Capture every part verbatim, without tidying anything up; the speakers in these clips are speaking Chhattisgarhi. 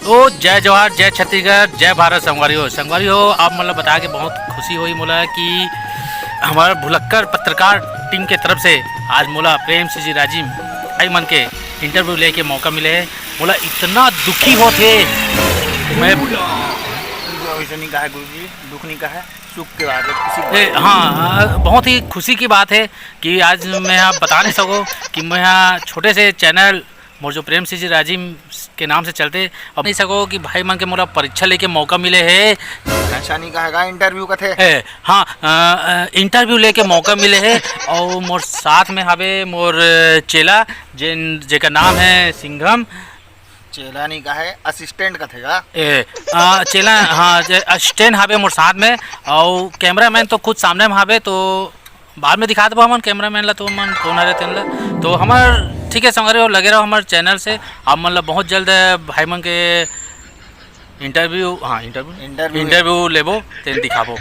तो जय जोहार, जय छत्तीसगढ़, जय भारत संगवारी हो। संगवारी हो, आप मन ल बता के बहुत खुशी होई मोला कि हमर भुलक्कर पत्रकार टीम के तरफ से आज मोला प्रेम सिंह जी राजिम भाई मन के इंटरव्यू लेके मौका मिले हे। मोला इतना दुखी होत हे मैं। वैसे नहीं कहा है गुरु जी, दुख नहीं कहा है, सुख की बात है, खुशी की बात ए, है। हाँ, बहुत ही खुशी की बात है कि आज मैं यहाँ बता नहीं सको कि मैं यहाँ छोटे से चैनल मोर जो प्रेम सिंह जी राजिम के नाम से चलते, अब नहीं सको कि भाई मन के मोला परीक्षा लेके मौका मिले हे। परीक्षा नहीं कहेगा, इंटरव्यू कथे। ए, हाँ, अ, अ, इंटरव्यू लेके मौका मिले हे। और मोर साथ में हावे मोर चेला, जेन, जेकर नाम है सिंघम। चेला नहीं कहे, असिस्टेंट कथे गा। ए, अ, चेला, हाँ, जे असिस्टेंट हावे मोर साथ में, और कैमरामैन तो खुद सामने में हावे, तो बाद में दिखा देबो हमन कैमरामैन ला, तो मन कौन हरे तेन ला। तो हमर ठीक है संगवारी हो, लगे रहो हमर चैनल से। आप मन ला बहुत जल्द भाई मन के इंटरव्यू, हाँ, इंटरव्यू, इंटरव्यू। इंटरव्यू लेबो, तेन दिखाबो।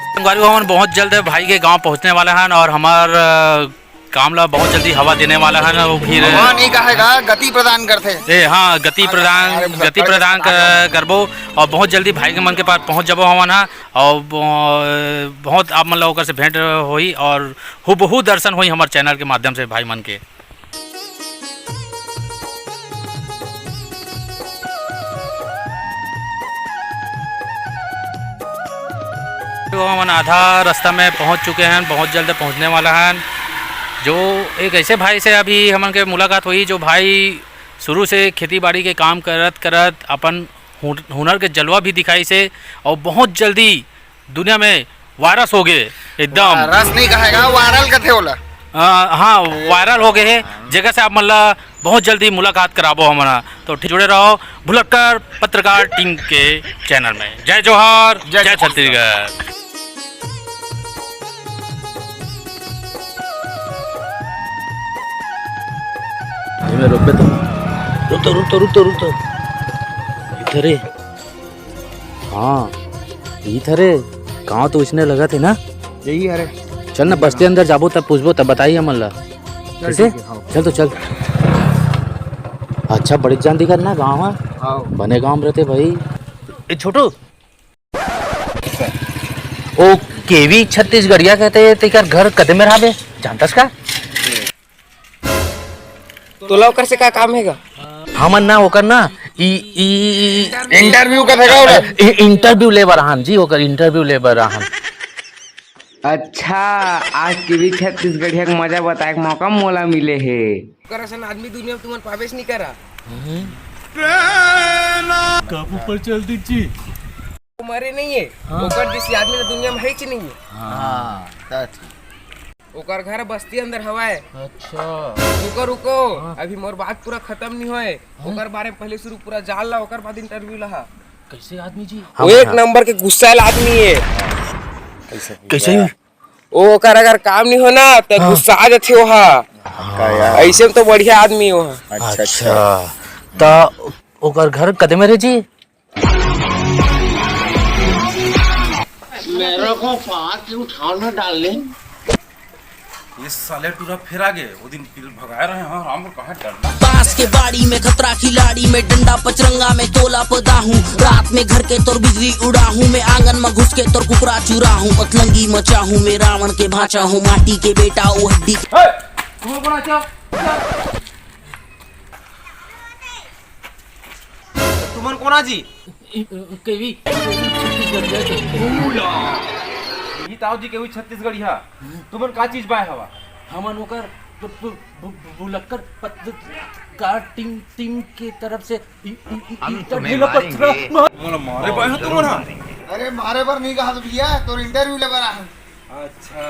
संगवारी हो, हमन बहुत जल्द भाई के गांव पहुंचने वाला हन और हमर, अ, काम ला बहुत जल्दी हवा देने वाला है ना, वो फिर हवा नहीं कहेगा, गति प्रदान करथे। ए, हाँ, गति अरे, प्रदान, अरे, गति प्रदान कर, करबो और बहुत जल्दी भाई के मन के पास पहुंच जाबो हमन हा। और ब-, बहुत आप मन ला ओकर से भेंट होई और हूबहू दर्शन होई हमर चैनल के माध्यम से भाई मन के। तो हमन आधा रास्ता में पहुंच चुके हैं, बहुत जल्द पहुंचने वाला हैं। जो एक ऐसे भाई से अभी हमन के मुलाकात हुई, जो भाई शुरू से खेती बाड़ी के काम करत करत अपन हुन-, हुनर के जलवा भी दिखाई से, और बहुत जल्दी दुनिया में वायरस हो गए एकदम। वायरस नहीं कहेगा, वायरल कथे ओला। अ, हाँ, वायरल हो गए है, जेकर से आप मन ला बहुत जल्दी मुलाकात कराबो हमन हा। तो ठीक जुड़े रहो भुलक्कर पत्रकार टीम के चैनल में। जय जोहार, जय जय छत्तीसगढ़। ये मैं रोक देता हूँ। रुक तो, रुक तो, रुक तो, रुक तो। इधर ही। हाँ, इधर है। गाँव तो इसने लगा थे ना? यही हरे। चल ना, बस्ती अंदर जाबो, तब पूछबो, तब बताइए हमन ला। चल, कैसे? ठीक है, हाँ। चल तो चल। अच्छा, बड़े जान दिखत ना गाँव है। हाँ। बने गाँव में रहते भाई। ए, छोटू। ओ, केवी छत्तीसगढ़िया कहते हैं, तेकर घर कदे में रहबे, जानतस का? तोला ओकर से का काम हे गा? हमन ना ओकर ना ई, ई, ई, इंटरव्यू का था का ओला? इ-, इंटरव्यू ले बर आहन जी, ओकर इंटरव्यू ले बर आहन। अच्छा, आज के भी छत्तीसगढ़िया के मजा बताए के मौका मोला मिले हे। ओकर असन आदमी दुनिया में तुमन पाबेच नहीं करा। कब ऊपर चल दी जी? वो मरे नहीं है, हाँ। ओकर जैसी आदमी तो दुनिया में है ही नहीं है। हाँ, ता ठीक। ओकर घर बस्ती अंदर हवय। अच्छा। रुको, रुको, हाँ। अभी मोर बात पूरा खत्म नहीं होए। हाँ। ओकर बारे में पहले शुरू पूरा जान ला, ओकर बाद इंटरव्यू ला। कैसे आदमी जी? वो एक नंबर के गुस्सा वाला आदमी है। कैसे? वो ओकर अगर काम नहीं हो ना, तो हाँ। गुस्सा आ जाथे ओहा। हाँ। ऐसे में तो बढ़िया आदमी हो। अच्छा, अच्छा। अच्छा। तो ओकर घर कदे में रहे जी? मेरे को पाँच उठाओ ना डार्लिंग। ये साले टूरा फिर आ गए। वो दिन बिल भगाए रहे हैं, हाँ, राम को कहाँ डरना। बांस के बाड़ी में खतरा खिलाड़ी, मैं डंडा पचरंगा में तोला पदा हूँ। रात में घर के तोर बिजली उड़ा हूँ, मैं आंगन में घुस के तोर कुकरा चुरा हूँ। पतलंगी मचा हूँ, मैं रावण के भांचा हूँ, माटी के बेटा वो हड्डी। ए, तुम लोग कौन आते हो? तुमन कोना जी? इ-, अ, केवी, छत्तीसगढ़िया के। यही ताऊ जी केवी छत्तीसगढ़िया। तुमन का चीज बाय हवा? हमन ओकर ब-, ब-, ब-, ब-, भुलक्कर पत्रकार टीम, टीम के तरफ से इ-, इ-, इ-, हम interview तुम्हें ला पत्र मारेंगे। मोला मारे बाय हो तुमन हा? अरे मारे बर नहीं कहा तो भैया, तोर इंटरव्यू ले बर आ। अच्छा,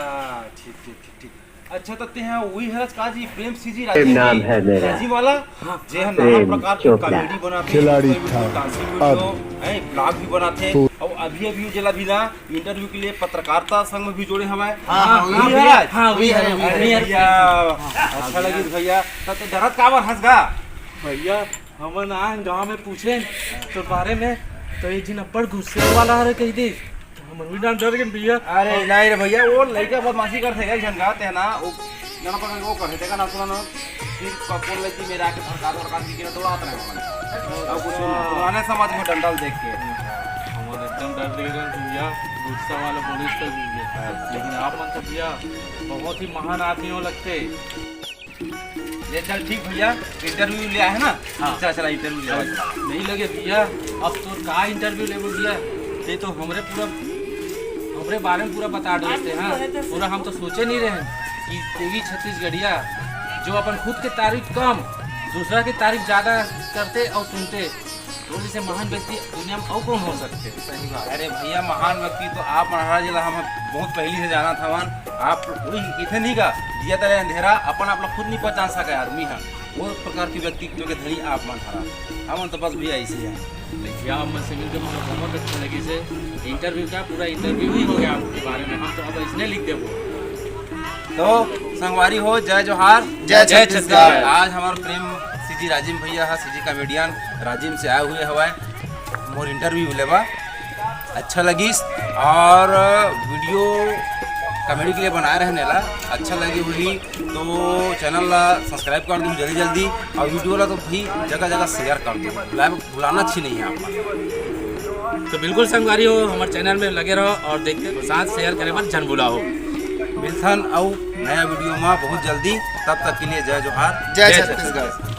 ठीक, ठीक, ठीक, ठीक। अच्छा, तो तेहा वही हरस का जी, प्रेम सिंह जी प्रेम राजीव नाम जी, है मेरा। राजीव वाला, हाँ, जे हम प्रेम नाना प्रकार के चोपड़ा। कॉमेडी बनाते, खिलाड़ी कोई भी था। डांसिंग वीडियो, अब हैं, ब्लॉग भी बनाते। तो और अभी, अभी जेला भी ना इंटरव्यू के लिए पत्रकारिता संघ में भी जोड़े हमारे। हाँ, हाँ, हाँ, वही भैया, हरस। हाँ, वही हरस, वही हरस। भैया, अच्छा लगी भैया, तो, तो डरत काबर हंस गा? भैया, हमन आन गांव में पूछे तो बारे में, तो ये जिन अब्बड़ गुस्से वाला हरे कही दे। हम भी डर गए भैया। अरे नहीं रे भैया, वो लड़का बदमाशी करथे, एक झन का ते ना, वो गाना पकड़ के वो करथे, देखा ना, सुना ना, फिर क-, कौन लड़की मेरे आके भड़का भड़का के गिरा दौड़ात रहे होंगे। अब कुछ ना, पुराने समाज में डंडल देख के। हम एकदम डर गए रहे भैया, गुस्सा वाला पुलिस का भैया। लेकिन आप मन तो भैया बहुत ही महान आदमी हो लगते। ले चल ठीक भैया, इंटरव्यू ले आए हैं ना? हाँ। चला चला इंटरव्यू ले आए। नहीं लगे भैया, अब तो का इंटरव्यू लेबो भैया? ये तो हमरे पूरा, हमरे बारे में पूरा बता डरते हैं। पूरा हम तो सोचे नहीं रहे कि तेवी छत्तीसगढ़िया जो अपन खुद के तारीफ कम, दूसरा के तारीफ ज्यादा करते और सुनते, तो जैसे महान व्यक्ति दुनिया में और कौन हो सकते? सही बात। अरे भैया, महान व्यक्ति तो आप मन हरा, जेला हम बहुत पहली से जानत हवन। आप वही किथे नहीं का, दिया तले अंधेरा, अपन आप ला खुद नहीं पहचान सके आदमी है, वो प्रकार के व्यक्तित्व के धनी आप मन हरा। हमन तो बस भैया ऐसे ही हैं। भैया, आप मन से मिलकर मुझे बहुत अच्छा लगी से। इंटरव्यू का पूरा इंटरव्यू ही हो गया आपके बारे में, हम तो अब इसने लिख देबो। तो संगवारी हो, जय जोहार, जय जय छत्तीसगढ़। छत्तीसगढ़। आज हमारे प्रेम सीजी राजिम भैया है, सीजी कॉमेडियन राजिम से आए हुए हवाए मोर इंटरव्यू लेबा। अच्छा लगिस और वीडियो कॉमेडी के लिए बनाए रहने ला। अच्छा लगे हुई तो चैनल ला सब्सक्राइब कर दो जल्दी जल्दी, और वीडियो ला तो भाई जगह जगह शेयर कर दो, लाइव भुलाना अच्छी नहीं है आप। तो बिल्कुल संगवारी हो, हमारे चैनल में लगे रहो और देखते साथ शेयर करे बर झन भुलाओ। मिलथन अउ नया वीडियो में बहुत जल्दी, तब तक के लिए जय जोहार, जय जय छत्तीसगढ़।